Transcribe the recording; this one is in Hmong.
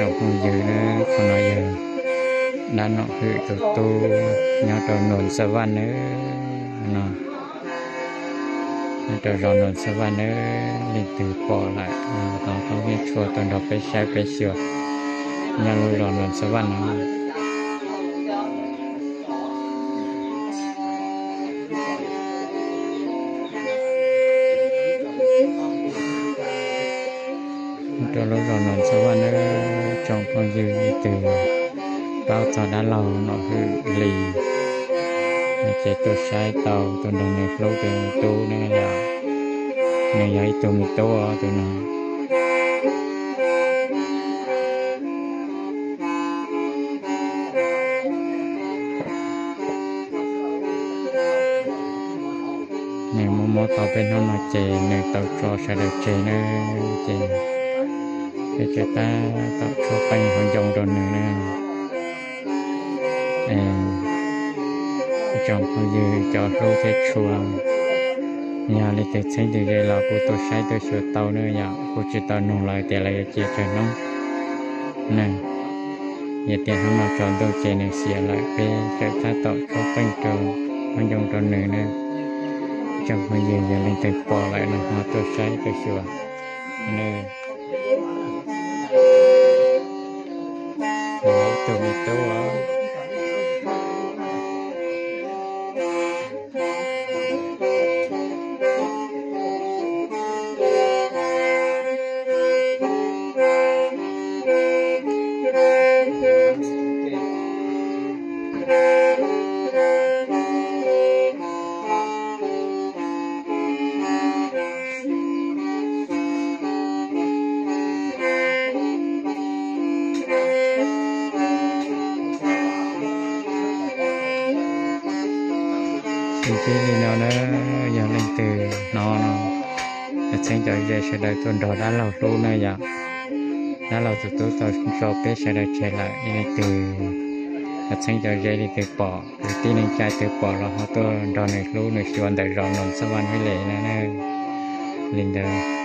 Tsoom phooj ywg, qhov no yog dab Nom Hwm tus tub nyob rau Nuam Xav Vaj nawb. No, nyob rau zos Nuam Xav Vaj nawb, leej twg pom lawm thov txhob tshua tuaj nrog peb saib peb xyuas nyob lub zos Nuam Xav Vaj no. Rau lub zos Nom Xav Vaj nawb, tsoom phooj ywg leej twg paub txog dab laug Nom Hwm Lis ces tuaj saib tau, tuaj nrog nws hlub tus tub ne yom. Nws yog ib tug me tub os tus no. Nws mob mob tau peb hnub no ces nws tau tso sawv daws tseg na, ces peb tseem tab tom tshuab qeej hauv ncoo rau nws na. Ib tsoom phooj ywg cov hlub thiab tshua, yog leej twg txheeb twg ze los kuj tuaj saib tuaj xyuas tau na yom. Kuj tsis tau nug lawv tias lawv yuav cia tsawg hnub na. Yog tias hnub no tsaus ntuj ces nws xiam lawm, peb tseem tab tom tshuab qeej rau hauv ncoo rau nws na. Ib tsoom phooj ywg yog leej twg pom lawm no ho tuaj saib tuaj xyuas na. Tus me tub os. Txij li no na, yog leej twg hnov no, txheeb cov ze sawv daws tuaj nrog dab laug hlub na yom. Dab laug tus tub tau tso peb sawv daws tseg lawm, yog leej twg txheeb cov ze leej twg pom, kwv tij neej tsa twg pom los ho tuaj nrog nws hlub nws xyuas ntawm zos Nom Xav Vaj Hwj Lis na. Li ntawd.